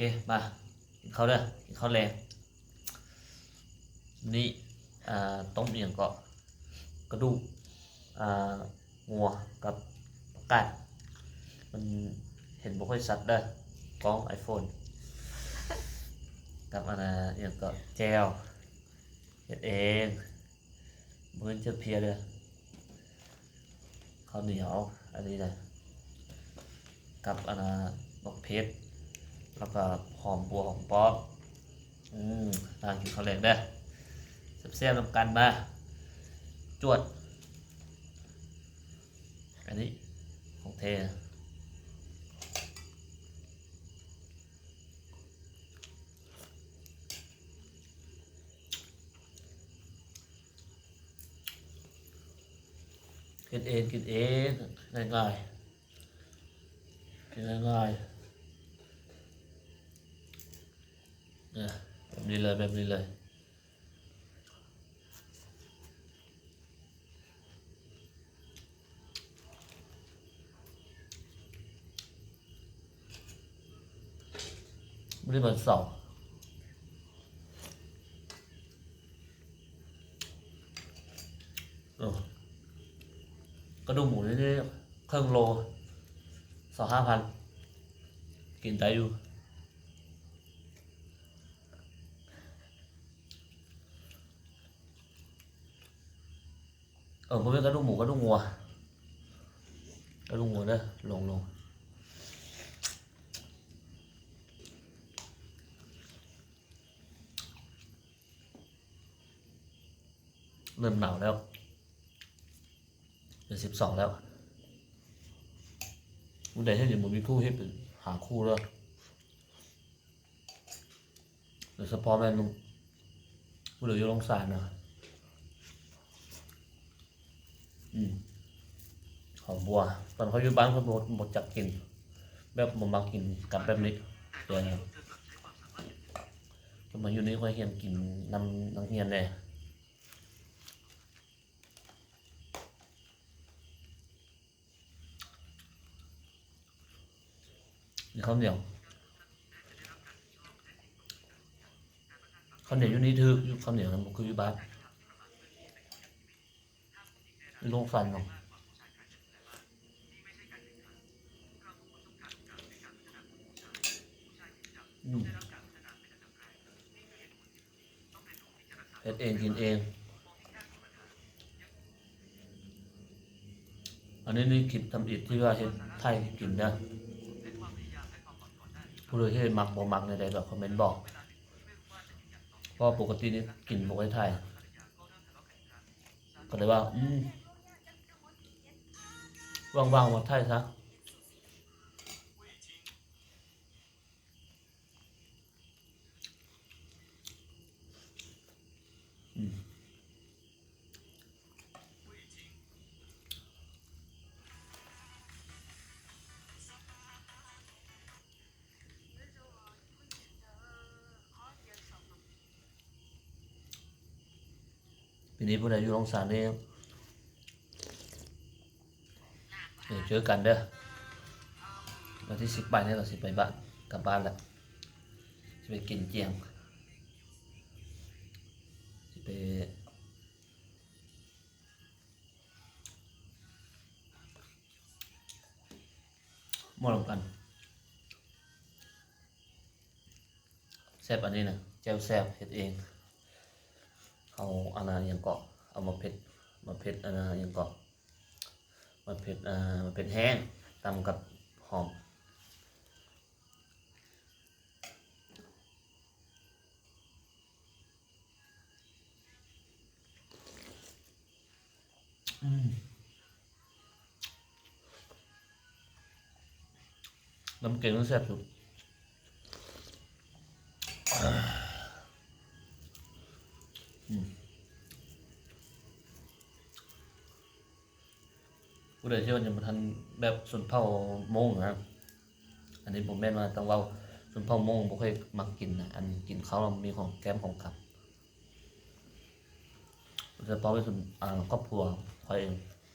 ເຄ ມາກິນເຂົ້າເດີ ກິນເຂົ້າແລງ. ນີ້ ອ່າ ຕົ້ມອີ່ຫຍັງເກາະ ກະດູກ ອ່າ ງົວກັບຜັກກາດ. ມັນເຫັນບໍ່ຄ່ອຍຊັດເດີ ກ້ອງໄອໂຟນ ກັບອັນນ່າ ອີ່ຫຍັງເກາະ ແຈ່ວ ເຮັດເອງ. ມື້ອື່ນຈະເພຍເດີ. ເຂົ້າໜຽວ ອັນນີ້ນະ ກັບອັນນ່າ ບັກເຜັດ ແລ້ວກໍຫອມບົວ ຫອມປ້ອມ. ອືມ ມາກິນເຂົ້າແລງເດີ ແຊບໆນຳກັນ. ມາ ຈວດ. ອັນນີ້ຂອງແທ້. ເຮັດເອງ ກິນເອງ ງ່າຍໆ ກິນງ່າຍໆ ເອີ ແບບນີ້ເລີຍ ແບບນີ້ເລີຍ. ມື້ນີ້ວັນເສົາ ເອີ ກະດູກໝູນີ້ ເຄິ່ງໂລ ຊາວຫ້າພັນ ກິນໄດ້ຢູ່. ເອີ ບໍ່ແມ່ນກະດູກໝູ ກະດູກງົວ ກະດູກງົວເດີ ລົງ ລົງ. ເລີ່ມໜາວແລ້ວ ເດືອນສິບສອງແລ້ວ. ມື້ໃດເຮັດຫຍັງບໍ່ມີຄູ່ເຮັດ ໄປຫາຄູ່ເດີ. ໂດຍສະເພາະແມ່ນຜູ້ໃດຢູ່ໂລງສານນະ. ອືມ ຫອມບົວ ຕອນຂ້ອຍຢູ່ບ້ານຂ້ອຍບໍ່ ບໍ່ຈັກກິນ ແບບບໍ່ມັກກິນກັບແບບນີ້ ແຕ່ມາຢູ່ນີ້ຂ້ອຍຮຽນກິນນຳນັກຮຽນແດ່. ມີເຂົ້າໜຽວ ເຂົ້າໜຽວຢູ່ນີ້ຖືກ ຢູ່ເຂົ້າໜຽວນະ ບໍ່ຄືຢູ່ບ້ານ ຢູ່ໂລງສັນເນາະ. ອືມ. ເຮັດເອງກິນເອງ. ອັນນີ້ ນີ້ຄລິບທຳອິດທີ່ວ່າເຮັດໄທກິນເດີ. ຜູ້ໃດເຮັດມັກບໍ່ມັກແນວໃດກໍຄອມເມັນບອກ. ເພາະວ່າປົກກະຕິນີ້ກິນບໍ່ຄ່ອຍໄທ ກໍເລີຍວ່າ ອືມ ວ່າງໆມາໄທຊະ. ອືມ ປີນີ້ຜູ້ໃດຢູ່ໂລງສານນີ້ ເດີ ເຈີກັນເດີ. ວັນທີສິບປາຍນີ້ກໍຊິໄປບ້ານ ກັບບ້ານແລ້ວ ຊິໄປກິນຈຽງ ຊິໄປ ໝໍນຳກັນ. ແຊບ ອັນນີ້ນະ ແຈ່ວແຊບ ເຮັດເອງ. ເອົາອັນນ່າ ຫຍັງເກາະ ເອົາໝາກເຜັດ ໝາກເຜັດ ອັນນ່າ ຫຍັງເກາະ ໝາກເຜັດ ອ່າ ໝາກເຜັດແຫ້ງ ຕຳກັບຫອມ. ອືມ ນ້ຳແກງແຊບສຸດ. ອືມ ຜູ້ໃດທີ່ວ່າຍັງບໍ່ທັນແບບຊົນເຜົ່າມົ້ງນະ ອັນນີ້ບໍ່ແມ່ນວ່າຕ້ອງເວົ້າ ຊົນເຜົ່າມົ້ງບໍ່ຄ່ອຍມັກກິນນະ ອັນກິນເຂົ້າແລ້ວມີຂອງແກ້ມຂອງຄຳ. ໂດຍສະເພາະເປັນ ອ່າ ຄອບຄົວຂ້ອຍເອງ